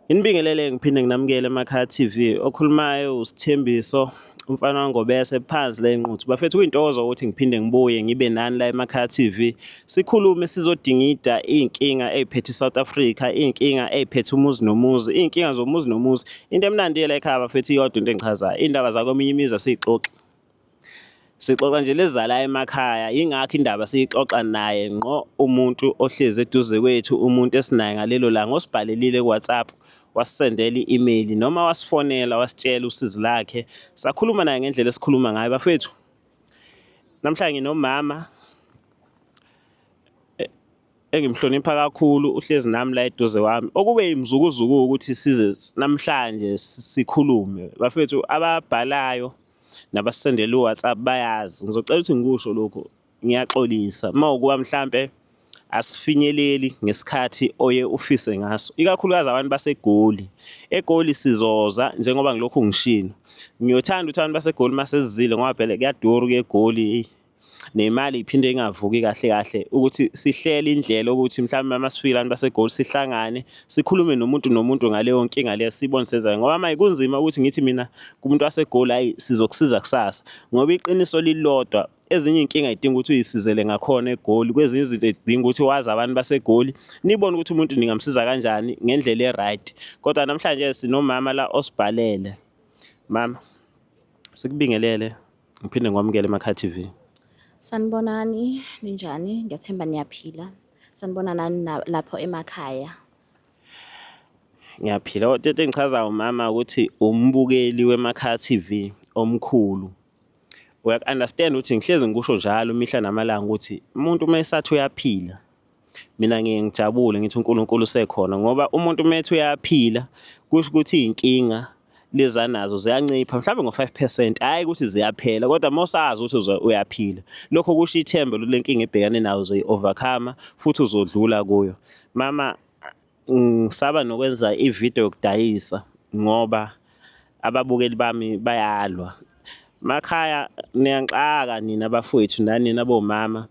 Nginibingelele ngiphinde nginamukele emakhaya TV. Okhulumayo uSithembiso umfana wangobese phansi le nquthu. Bafethu kuyintokozo ukuthi ngiphinde ngibuye ngibe nani la emakhaya TV. Sikhulume sizodingida iy'nkinga ey'phethe i-South Africa, iy'nkinga ey'phethe umuzi nomuzi, iy'nkinga zomuzi nomuzi. Into emnandi la ekhaya bafethu iyodwa into engichazayo. Iy'ndaba zakweminye imizi asiyixoxi. Sixoxa nje lezi zala emakhaya, yingakho indaba siyixoxa naye ngqo umuntu ohlezi eduze kwethu, umuntu esinaye ngalelo langa osibhalelile ku-WhatsApp, wasisendela i-email noma wasifonela wasitshela usizi lakhe, sakhuluma naye ngendlela esikhuluma ngayo. Bafethu, namhlanje nginomama engimhlonipha kakhulu uhlezi nami la eduze kwami okube imzukuzuku ukuthi size namhlanje sikhulume bafethu ababhalayo nabasendela uWhatsApp bayazi ngizocela ukuthi ngikusho lokhu ngiyaxolisa uma ukuba mhlampe asifinyeleli ngesikhathi oye ufise ngaso ikakhulukazi abantu baseGoli eGoli sizoza njengoba ngilokhu ngishilo ngiyothanda ukuthi abantu baseGoli masezizile ngoba phela kuyadura ukuya eGoli nemali iphinde ingavuki kahle kahle ukuthi sihlele indlela ukuthi mhlawumbe uma sifika abantu baseGoli sihlangane sikhulume nomuntu nomuntu ngaleyo nkinga leyo sibone senzayo ngoba manje kunzima ukuthi ngithi mina kumuntu waseGoli hayi sizokusiza kusasa ngoba iqiniso lilodwa ezinye iy'nkinga y'dinga ukuthi uyisizele ngakhona eGoli kwezinye izinto y'dinga ukuthi wazi abantu baseGoli nibone ukuthi umuntu ningamsiza kanjani ngendlela e-right kodwa namhlanje sinomama la osibhalele mama sikubingelele Ngiphinde ngikwamukele emakhaya TV. Sanibonani, ninjani? Ngiyathemba niyaphila. Sanibona nani lapho emakhaya. Ngiyaphila. Into engichazayo mama ukuthi umbukeli wemakhaya TV omkhulu. Uyaku-understand ukuthi ngihlezi ngikusho njalo imihla namalanga ukuthi umuntu uma esathi uyaphila mina ngiye ngijabule ngithi uNkulunkulu usekhona ngoba umuntu uma ethi uyaphila kusho ukuthi iy'nkinga lezi anazo ziyancipha mhlawumbe ngo-5 percent, hhayi ukuthi ziyaphela, kodwa uma usazi ukuthi uyaphila, lokho kusho ithemba le nkinga ebhekane nayo uzoyi-overcome futhi uzodlula kuyo. Mama, ngisaba nokwenza ividiyo yokudayisa ngoba ababukeli bami bayalwa. Makhaya niyangixaka nina bafowethu nanina bomama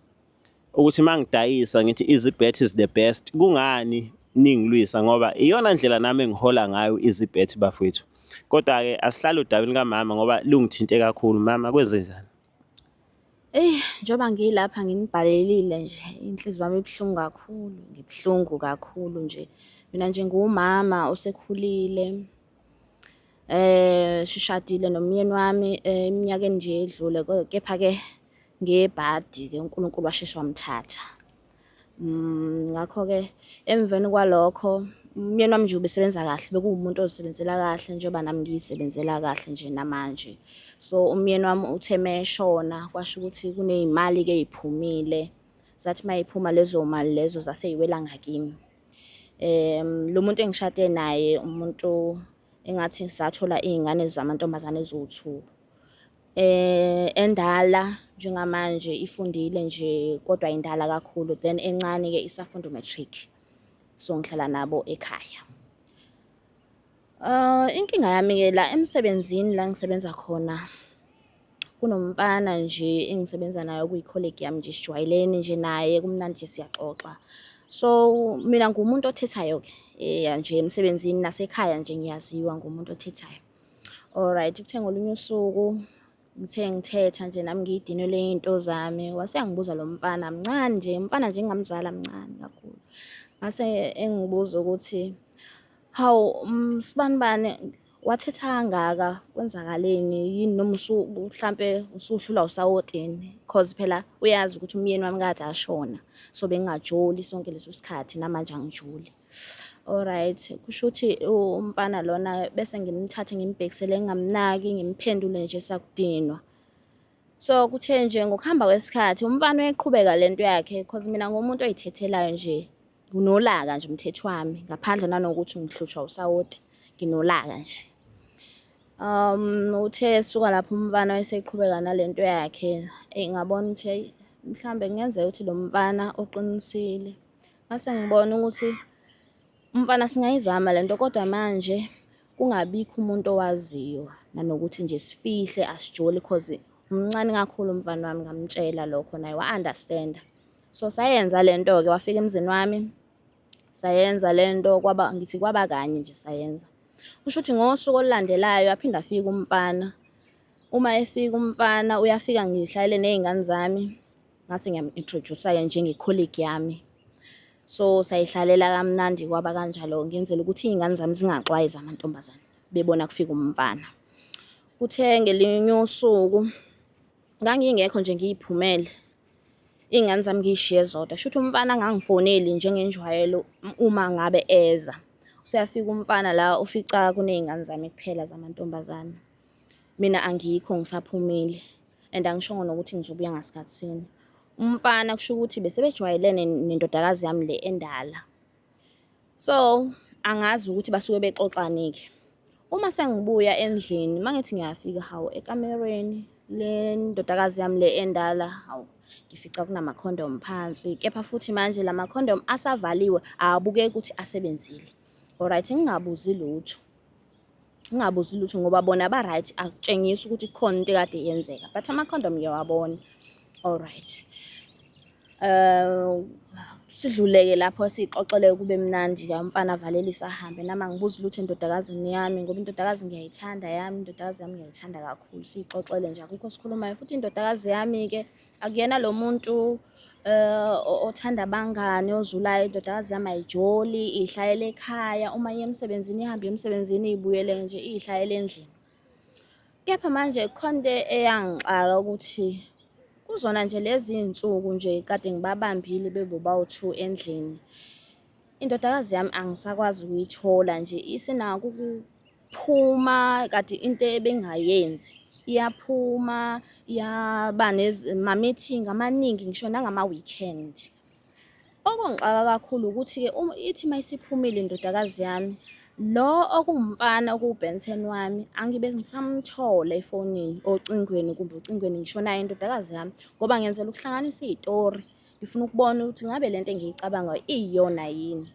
ukuthi uma ngidayisa ngithi EasyBet is the best, kungani ningilwisa? Ngoba iyona ndlela nami engihola ngayo EasyBet bafowethu. Kodwa-ke asihlale odabeni kamama ngoba lungithinte kakhulu. Mama, kwenzenjani? Eyi, njengoba ngilapha nginibhalelile nje, inhliziyo yami ibuhlungu kakhulu, ngibuhlungu kakhulu nje. Mina nje ngiwumama osekhulile, sishadile nomyeni wami eminyakeni nje edlule, kepha-ke ngebhadi-ke uNkulunkulu washeshe wamthatha. Ngakho-ke emveni kwalokho umyeni wami nje ubesebenza kahle, bekuwumuntu ozisebenzela kahle njengoba nami ngiyisebenzela kahle nje namanje. So umyeni wami uthe meshona kwasho ukuthi kuney'mali-ke ey'phumile, zathi uma y'phuma lezo mali lezo zase y'wela ngakimi. Lo muntu engishade naye umuntu engathi sathola iy'ngane zamantombazane eziwu-two. Endala njengamanje ifundile nje kodwa indala kakhulu, then encane-ke isafunda u-matric. So ngihlala nabo ekhaya. Inkinga yami-ke la emsebenzini la engisebenza khona kunomfana nje engisebenza naye okuyi-colleague yami nje, sijwayelene nje naye kumnandi nje siyaxoxa. So mina ngumuntu othethayo-ke ya nje emsebenzini nasekhaya nje ngiyaziwa ngumuntu othethayo. Alright, kuthe ngolunye usuku ngithe ngithetha nje nami ngiyidinelwe iy'nto zami, wase yangibuza lo mfana mncane nje, umfana nje engingamzala mncane kakhulu. Ngase engibuza ukuthi, hawu sibanibani wathetha kangaka kwenzakaleni yini noma mhlampe usuhlulwa usawotini, cause phela uyazi ukuthi umyeni wami kade ashona, so bengingajoli sonke leso sikhathi namanje angijoli. Alright, kusho ukuthi umfana lona bese ngimthathe ngimbhekisele ngingamnaki ngimphendule nje sakudinwa. So kuthe nje ngokuhamba kwesikhathi umfana uyayiqhubeka lento yakhe cause mina ngumuntu oyithethelayo nje, nginolaka nje umthetho wami ngaphandle nanokuthi ngihlutshwa usawoti, nginolaka nje. Uthe esuka lapho umfana wayeseqhubeka nalento yakhe, eyi ngabona ukuthi hheyi mhlawumbe kungenzeka ukuthi lo mfana uqinisile. Ngase ngibona ukuthi umfana singayizama lento kodwa manje kungabikho umuntu owaziyo nanokuthi nje sifihle asijoli cause umncane kakhulu umfana wami ngamtshela lokho naye wa-understand-a. So sayenza lento-ke wafika emzini wami. Sayenza lento kwaba ngithi kwaba kanye nje sayenza. Kusho ukuthi ngosuku olulandelayo aphinde afike umfana. Uma efika umfana uyafika ngihlalele ney'ngane zami ngase ngiyam-introduce-ke njenge-colleague yami. So sayihlalela kamnandi kwaba kanjalo ngenzela ukuthi iy'ngane zami zingaxwayi zamantombazane bebona kufika umfana. Kuthe ngelinye usuku ngangingekho nje ngiyiphumele iy'ngane zami ngiy'shiye zodwa. Shuthi umfana angangifoneli njengenjwayelo uma ngabe eza. Useyafika umfana la ufica kuney'ngane zami kuphela zamantombazane. Mina angikho ngisaphumile and angishongo nokuthi ngizobuya ngasikhathi sini. Umfana kusho ukuthi besebejwayelene nendodakazi yami le endala. So angazi ukuthi basuke bexoxani-ke. Uma sengibuya endlini mangithi ngiyafika hawu ekamerweni le ndodakazi yami le endala hawu ngifica kunamakhondomu phansi kepha futhi manje la makhondomu asavaliwe awabukeki ukuthi asebenzile. Alright ngingabuzi lutho. Ngingabuzi lutho ngoba bona ba-right akutshengisi ukuthi kukhona into ekade yenzeka but amakhondomu ngiyawabona. Alright. Sidluleke lapho sixoxele kube mnandi-ke umfana avalelise ahambe nami angibuzi lutho endodakazini yami ngoba indodakazi ngiyayithanda yami indodakazi yami ngiyayithanda kakhulu siyixoxele nje akukho esikhulumayo futhi indodakazi yami-ke akuyena lo muntu othanda abangani ozulayo indodakazi yami ayijoli iy'hlalele ekhaya uma iye emsebenzini ihambe iye emsebenzini iy'buyele nje iy'hlalele endlini. Kepha manje khona into eyangixaka ukuthi kuzona nje lezi iy'nsuku nje kade ngibabambile bebobawu-two endlini, indodakazi yami angisakwazi ukuyithola nje isinako ukuphuma kade into ebengayenzi. Iyaphuma, iyaba ma-meeting amaningi ngisho nangama-weekend. Okungixaka kakhulu ukuthi-ke ithi uma isiphumile indodakazi yami, lo okuwumfana okuwu-Ben 10 wami angibe ngisamthola efonini, ocingweni kumbe ocingweni ngisho nayo indodakazi yami ngoba ngenzela ukuhlanganisa iy'tori. Ngifuna ukubona ukuthi ngabe lento engiyicabangayo iyiyona yini.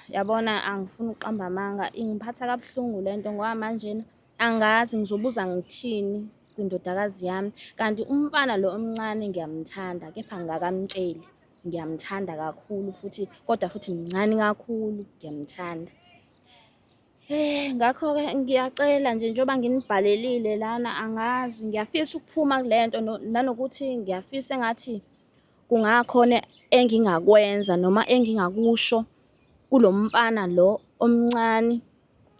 Yabona angifuni ukuqamba amanga, ingiphatha kabuhlungu le nto ngoba manjena angazi ngizobuza ngithini kwindodakazi yami. Kanti umfana lo omncane ngiyamthanda kepha angikamtsheli. Ngiyamthanda kakhulu futhi kodwa futhi mncane kakhulu, ngiyamthanda. Ngakho-ke ngiyacela nje njengoba nginibhalelile lana angazi ngiyafisa ukuphuma kule nto nanokuthi ngiyafisa engathi kungakhona engingakwenza noma engingakusho kulo mfana lo omncane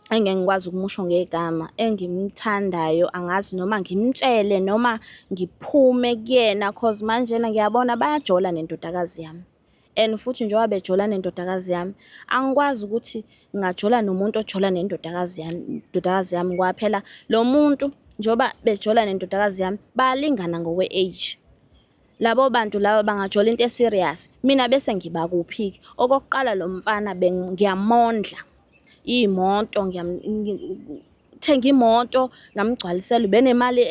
engeke ngikwazi ukumusho ngegama engimthandayo. Angazi noma ngimtshele noma ngiphume kuyena cause manjena ngiyabona bayajola nendodakazi yami. And futhi njengoba bejola nendodakazi yami, angikwazi ukuthi ngingajola nomuntu ojola nendodakazi yami, indodakazi yami ngoba phela lo muntu njengoba bejola nendodakazi yami bayalingana ngokwe-age. Labo bantu laba bangajola into e-serious, mina bese ngiba kuphi-ke? Okokuqala lo mfana ngiyamondla, iy'moto thenga imoto ngamgcwalisela, ubenemali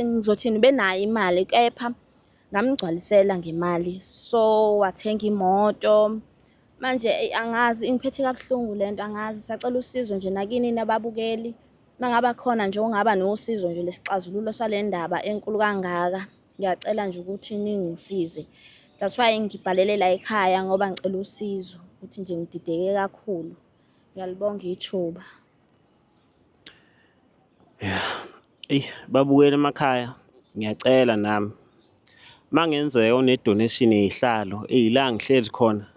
ngizothini, ubenayo imali kepha ngamgcwalisela ngemali. So wathenga imoto. Manje eyi angazi ingiphethe kabuhlungu le nto angazi, sacela usizo nje nakini nababukeli. Uma ngaba khona nje ongaba nosizo nje lesixazululo sale ndaba enkulu kangaka, ngiyacela nje ukuthi ningisize. That's why ngibhalele la ekhaya ngoba ngicela usizo ukuthi nje ngidideke kakhulu. Ngiyalibonga ithuba. Eyi babukeli emakhaya ngiyacela nami mangenzeka une-donation yey'hlalo eyi la ngihleli khona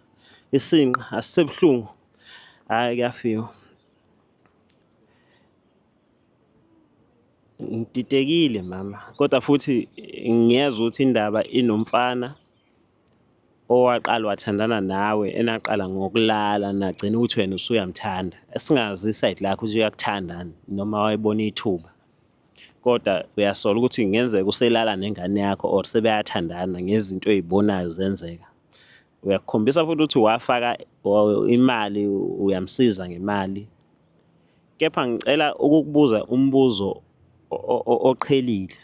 isinqa asisebuhlungu, hhayi kuyafiwa. Ngididekile mama kodwa futhi ngiyezwa ukuthi indaba inomfana. Owaqala wathandana nawe enaqala ngokulala nagcina ukuthi wena usuyamthanda. Singazi isayidi lakho ukuthi uyakuthanda noma wayebona ithuba. Kodwa uyasola ukuthi kungenzeka uselala nengane yakho or sebeyathandana ngezinto oy'bonayo zenzeka. Uyakukhombisa futhi ukuthi wafaka imali uyamsiza ngemali. Kepha ngicela ukukubuza umbuzo oqhelile.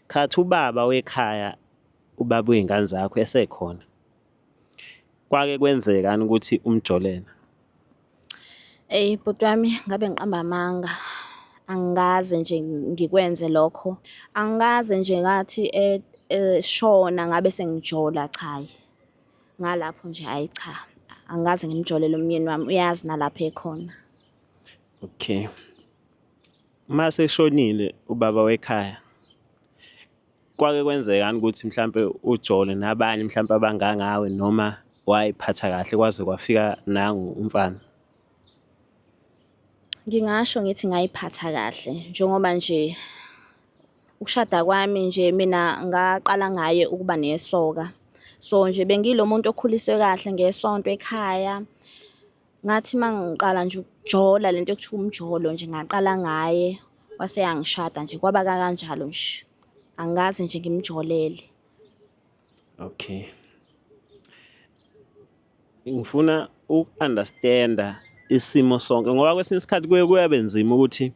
Khathi ubaba wekhaya ubaba wey'ngane zakho esekhona, kwake kwenzekani ukuthi umjolele? Eyi bhuti wami ngabe ngiqamba amanga, angikaze nje ngikwenze lokho. Angikaze nje ngathi eshona ngabe sengijola, cha. Ngalapho nje hhayi cha, angikaze ngimjolele umyeni wami, uyazi nalapho ekhona. Okay. Mase eshonile ubaba wekhaya, kwake kwenzekani ukuthi mhlampe ujole nabanye mhlampe abangangawe noma wayiphatha kahle kwaze kwafika nangu umfana? Ngingasho ngithi ngayiphatha kahle njengoba nje ukushada kwami nje mina ngaqala ngaye ukuba nesoka. So nje bengilo muntu okhuliswe kahle ngesonto ekhaya. Ngathi uma ngiqala nje ukujola lento ekuthiwa umjolo nje ngaqala ngaye wase eyangishada nje kwaba kanjalo nje. Angikaze nje ngimjolele. Okay. Ngifuna uku-understand-a isimo sonke ngoba kwesinye isikhathi kuye kuyabe nzima ukuthi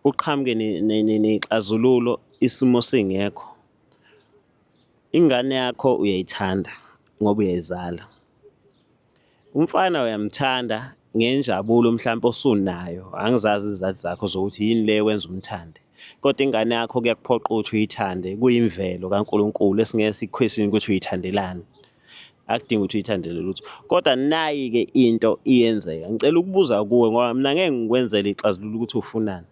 uqhamuke ney'xazululo isimo singekho. Ingane yakho uyayithanda ngoba uyayizala. Umfana uyamthanda ngenjabulo mhlampe osunayo, angizazi izizathu zakho zokuthi yini le ekwenza umthande. Kodwa ingane yakho kuyakuphoqa ukuthi uyithande, kuyimvelo kaNkulunkulu esingeke sikukhweshine ukuthi uyithandelani. Akudingi ukuthi uyithandele lutho. Kodwa nayi-ke into iyenzeka, ngicela ukubuza kuwe ngoba mina ngeke ngikwenzele ixazululo ukuthi ufunani.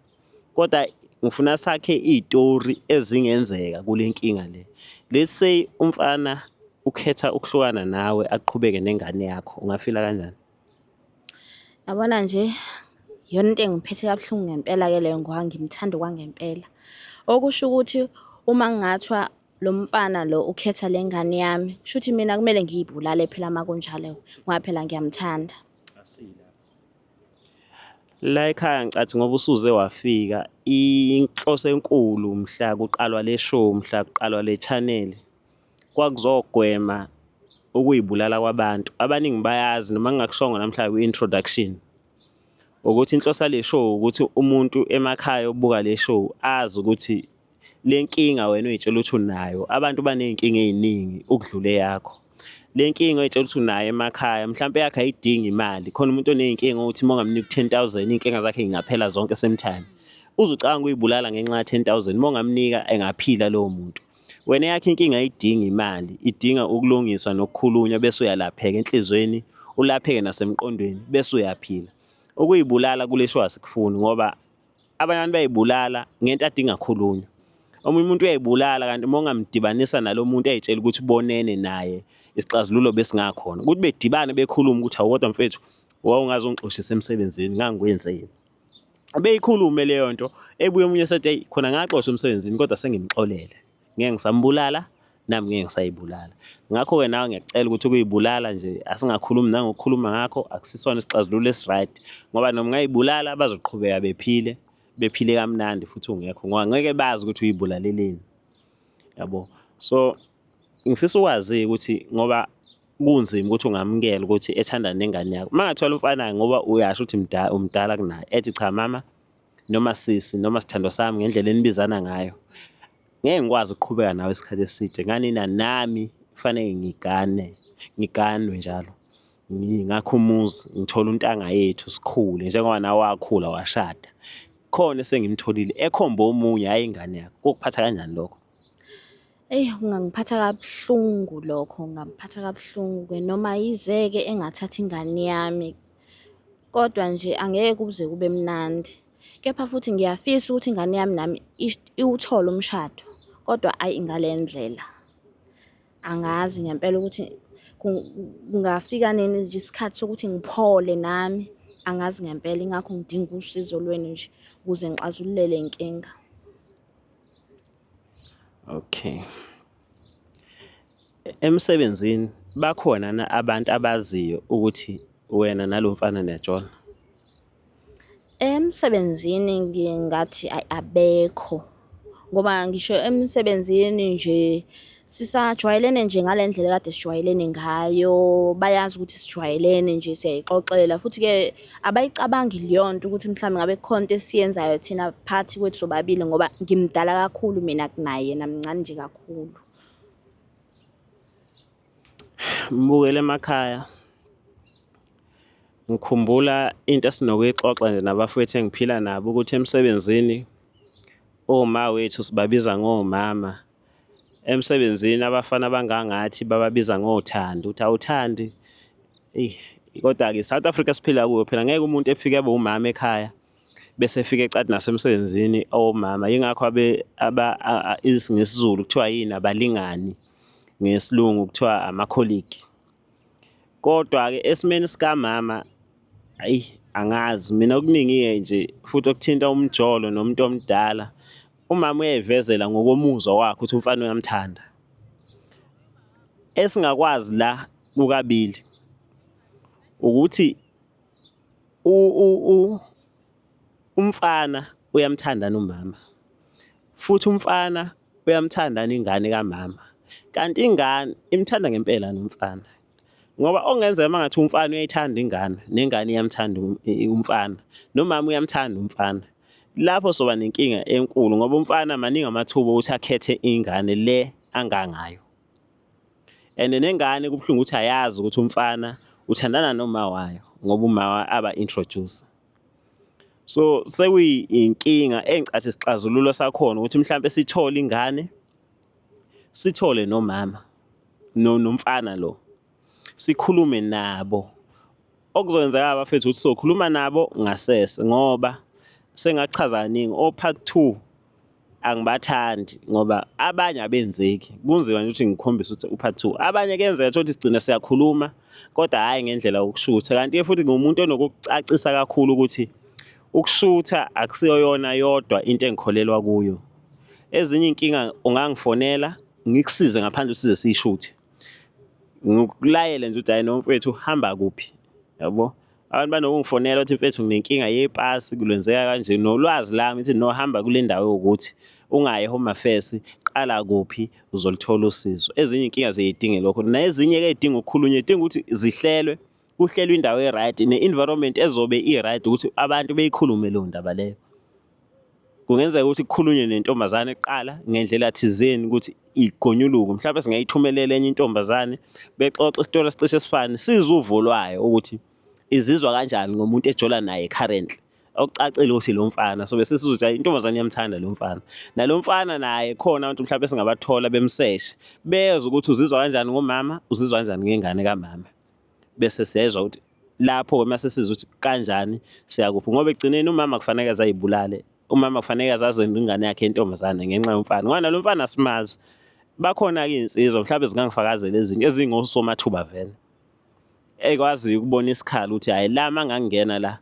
Kodwa ngifuna sakhe iy'tori ezingenzeka kule nkinga le. Let's say umfana ukhetha ukuhlukana nawe aqhubeke nengane yakho, ungafila kanjani? Yabona nje iyona into engiphethe kabuhlungu ngempela-ke leyo ngoba ngimthanda okwangempela. Okusho ukuthi uma kungathiwa lo mfana lo ukhetha le ngane yami, kushuthi mina kumele ngiyibulale phela uma kunjalo ngoba phela ngiyamthanda. La ekhaya ngicathi ngoba usuze wafika inhloso enkulu mhla kuqalwa le show, mhla kuqalwa le channel kwakuzogwema ukuyibulala kwabantu. Abaningi bayazi noma ngingakushongo namhlanje kwi-introduction ukuthi inhloso yale show ukuthi umuntu emakhaya obuka le show azi ukuthi le nkinga wena oyitshela ukuthi unayo, abantu baney'nkinga ey'ningi ukudlula eyakho. Le nkinga oyitshela ukuthi unayo emakhaya mhlampe eyakho ayidingi imali, khona umuntu oney'nkinga ukuthi uma ungamnika u-ten thousand iy'nkinga zakhe y'ngaphela zonke same time. Uze ucabange ukuyibulala ngenxa ya-ten thousand, uma ungamnika engaphila lowo muntu. Wena eyakho inkinga ayidingi imali, idinga ukulungiswa nokukhulunywa bese uyalapheka enhlizweni, ulapheke nasemqondweni bese uyaphila. Ukuyibulala kule show asikufuni ngoba abanye abantu bayibulala ngento ade ingakhulunywa. Omunye umuntu uyayibulala kanti uma ungamdibanisa nalo muntu ey'tshela ukuthi ubonene naye isixazululo besingakhona. Ukuthi bedibane bekhulume ukuthi hawu kodwa mfethu wawungaze ungixoshise emsebenzini ngangikwenzeni. Beyikhulume leyo nto ebuye omunye esethi eyi khona ngaxoshwa emsebenzini kodwa sengimxolele. Ngeke ngisambulala nami ngeke ngisayibulala. Ngakho-ke nawe ngiyakucela ukuthi ukuyibulala nje asingakhulumi nangokukhuluma ngakho akusisona isixazululo esi-right ngoba noma ungayibulala bazoqhubeka bephile bephile kamnandi futhi ungekho ngoba ngeke bazi ukuthi uyibulaleleni yabo. So ngifisa ukwazi ukuthi ngoba kunzima ukuthi ungamukela ukuthi ethandane nengane yakho. Uma ngathola umfana ngoba uyasho ukuthi umdala kunaye ethi cha mama noma sisi noma sithandwa sami ngendlela enibizana ngayo ngeke ngikwazi ukuqhubeka nawe isikhathi eside ngani na nami kufanele ngigane ngiganwe njalo ngingakha umuzi ngithole untanga yethu sikhule njengoba nawe wakhula washada khona esengimtholile ekhomba omunye hhayi ingane yakho kokuphatha kanjani lokho? Eyi, kungangiphatha kabuhlungu lokho, kungangiphatha kabuhlungu-ke noma yize-ke engathatha ingane yami, kodwa nje angeke kuze kube mnandi. Kepha futhi ngiyafisa ukuthi ingane yami nami iwuthole umshado, kodwa ayi ngale ndlela. Angazi ngempela ukuthi kungafika nini nje isikhathi sokuthi ngiphole nami, angazi ngempela ingakho ngidinga usizo lwenu nje ukuze ngixazulule le nkinga. Okay. Emsebenzini bakhona na abantu abaziyo ukuthi wena nalo mfana niyajola? Emsebenzini ngingathi ayi abekho ngoba ngisho emsebenzini nje sisajwayelene nje ngale ndlela ekade sijwayelene ngayo, bayazi ukuthi sijwayelene nje siyayixoxela. Futhi-ke abayicabangi leyo nto ukuthi mhlawumbe ngabe kukhona into esiyenzayo thina phakathi kwethu sobabili ngoba ngimdala kakhulu mina kunaye, yena mncane nje kakhulu. Mbukeli emakhaya, ngikhumbula into esinokuyixoxa nje nabafowethu engiphila nabo ukuthi emsebenzini oma wethu sibabiza ngomama. Emsebenzini abafana abangangathi bababiza ngothando, ukuthi awuthandi. Eyi, kodwa-ke i-South Africa siphila kuyo phela ngeke umuntu efike abe umama ekhaya bese efika eqadi nasemsebenzini omama. Yingakho abe aba ngesiZulu kuthiwa yini abalingani, ngesiLungu kuthiwa ama-colleague. Kodwa-ke esimeni sikamama ayi angazi mina okuningi-ke nje futhi okuthinta umjolo nomuntu omdala, umama uyayivezela ngokomuzwa wakhe ukuthi umfana uyamthanda. Esingakwazi la kukabili ukuthi umfana uyamthanda nomama futhi umfana uyamthanda ingane kamama, kanti ingane imthanda ngempela nomfana. Ngoba okungenzeka uma ngathi umfana uyayithanda ingane nengane iyamthanda umfana nomama uyamthanda umfana, lapho soba nenkinga enkulu ngoba umfana maningi amathuba okuthi akhethe ingane le angangayo. And nengane kubuhlungu ukuthi ayazi ukuthi umfana uthandana noma wayo ngoba uma aba-introduce. So sekuyinkinga engicathi isixazululo sakhona ukuthi mhlampe sithole ingane, sithole nomama nomfana lo, sikhulume nabo. Okuzokwenzeka bafethu ukuthi sokhuluma nabo ngasese ngoba sengachaza kaningi o-part 2 angibathandi ngoba abanye abenzeki. Kunzima nje ukuthi ngikhombise ukuthi u-part 2. Abanye kuyenzeka uthole ukuthi sigcina siyakhuluma kodwa hhayi ngendlela yokushutha. Kanti-ke futhi ngiwumuntu onokukucacisa kakhulu ukuthi ukushutha akusiyo yona yodwa into engikholelwa kuyo. Ezinye iy'nkinga ungangifonela ngikusize ngaphandle size siyishuthe. Ngikulayele nje ukuthi hhayi no mfethu hamba kuphi, yabo. Abantu banokungifonela ukuthi mfethu nginenkinga yepasi kulwenzeka kanje nolwazi lami ukuthi no hamba kule ndawo ewukuthi ungayi e-Home Affairs qala kuphi uzoluthola usizo. Ezinye iy'nkinga ziyidinge lokho nezinye-ke ey'dinga ukukhulunywa zidinga ukuthi zihlelwe, kuhlelwe indawo e-right ne-environment ezobe i-right ukuthi abantu beyikhulume leyo ndaba leyo. Kungenzeka ukuthi kukhulunywe nentombazane kuqala ngendlela thizeni ukuthi igonyuluke, mhlawumbe singayithumelela enye intombazane bexoxe isitori esicishe sifane, sizwe uvo lwayo ukuthi izizwa kanjani ngomuntu ejola naye currently. Okucacile ukuthi lo mfana so bese sizwa ukuthi hhayi intombazane iyamthanda lo mfana. Nalo mfana naye khona abantu mhlawumbe esingabathola bemseshe, bezwe ukuthi uzizwa kanjani ngomama, uzizwa kanjani ngengane kamama. Bese siyezwa ukuthi lapho-ke mase sizwa ukuthi kanjani siyakuphi ngoba ekugcineni umama kufanele aze ayibulale, umama kufanele aze azenze ingane yakhe yentombazane ngenxa yomfana ngoba nalo mfana asimazi. Bakhona-ke iy'nsizwa mhlawumbe zingangifakazela ezinye ezingosomathuba vele ekwaziyo ukubona isikhala ukuthi hhayi la uma ngangingena la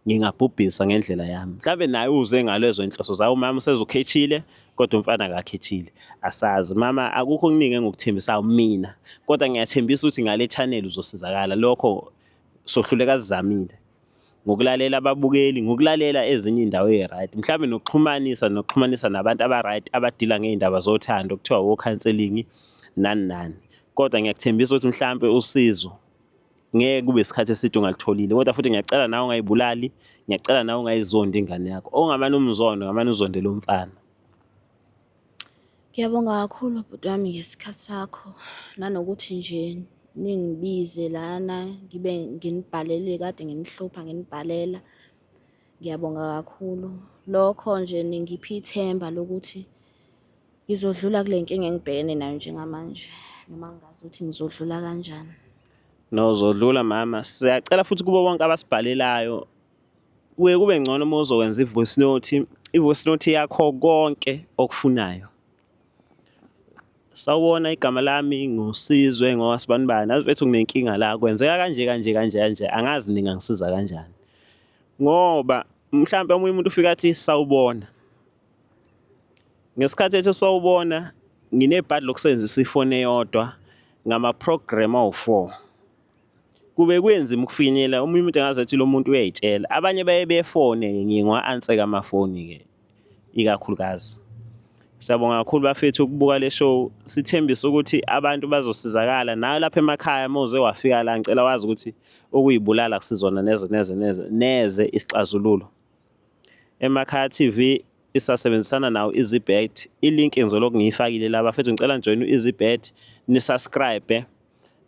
ngingabhubhisa ngendlela yami. Mhlawumbe naye uze ngalezo iy'nhloso zayo, umama usezokhethile kodwa umfana akakhethile, asazi. Mama akukho okuningi engikuthembisayo mina kodwa ngiyathembisa ukuthi ngale channel uzosizakala. Lokho sohluleka sizamile ngokulalela ababukeli, ngokulalela ezinye iy'ndawo ey'right, mhlawumbe nokuxhumanisa nokuxhumanisa nabantu aba-right abadila ngey'ndaba zothando okuthiwa o-counselling nani nani. Kodwa ngiyakuthembisa ukuthi mhlampe usizo ngeke kube isikhathi eside ungalitholile, kodwa futhi ngiyacela nawe ungayibulali, ngiyacela nawe ungayizondi ingane yakho. Ongamane umzondo ngamane uzonde lo mfana. Ngiyabonga kakhulu bhuti wami ngesikhathi sakho nanokuthi nje ningibize lana ngibe nginibhalele kade nginihlupha nginibhalela. Ngiyabonga kakhulu. Lokho nje ningipha ithemba lokuthi ngizodlula kule nkinga engibhekene nayo njengamanje noma ngingazi ukuthi ngizodlula kanjani. No, uzodlula mama. Siyacela futhi kubo bonke abasibhalelayo kuye kube ngcono uma uzokwenza i-voice note, i-voice note yakho konke okufunayo. Sawubona, igama lami nguSizwe ngowasibanibani. Yazi mfethu nginenkinga la, kwenzeka kanje kanje kanje kanje, angazi ningangisiza kanjani. Ngoba mhlampe omunye umuntu ufika athi sawubona. Ngesikhathi ethi sawubona nginebhadi lokusebenzisa ifoni eyodwa ngama-program awu-4. Kube kuyenzima ukufinyelela, omunye umuntu angaze athi lo muntu uyay'tshela. Abanye baye befone-ke ngiye ngiwa-answer-ke amafoni-ke ikakhulukazi. Siyabonga kakhulu bafethu ukubuka le show. Sithembise ukuthi abantu bazosizakala. Nawe lapha emakhaya uma uze wafika la ngicela wazi ukuthi ukuyibulala akusizona neze neze neze neze isixazululo. Emakhaya TV isasebenzisana nawo EasyBet. I-link ngizolokhu ngiyifakile la bafethu, ngicela nijoyine u-EasyBet, ni-subscribe,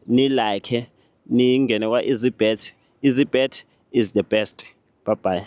ni-like, ningene kwa-EasyBet. EasyBet is the best. Bye bye.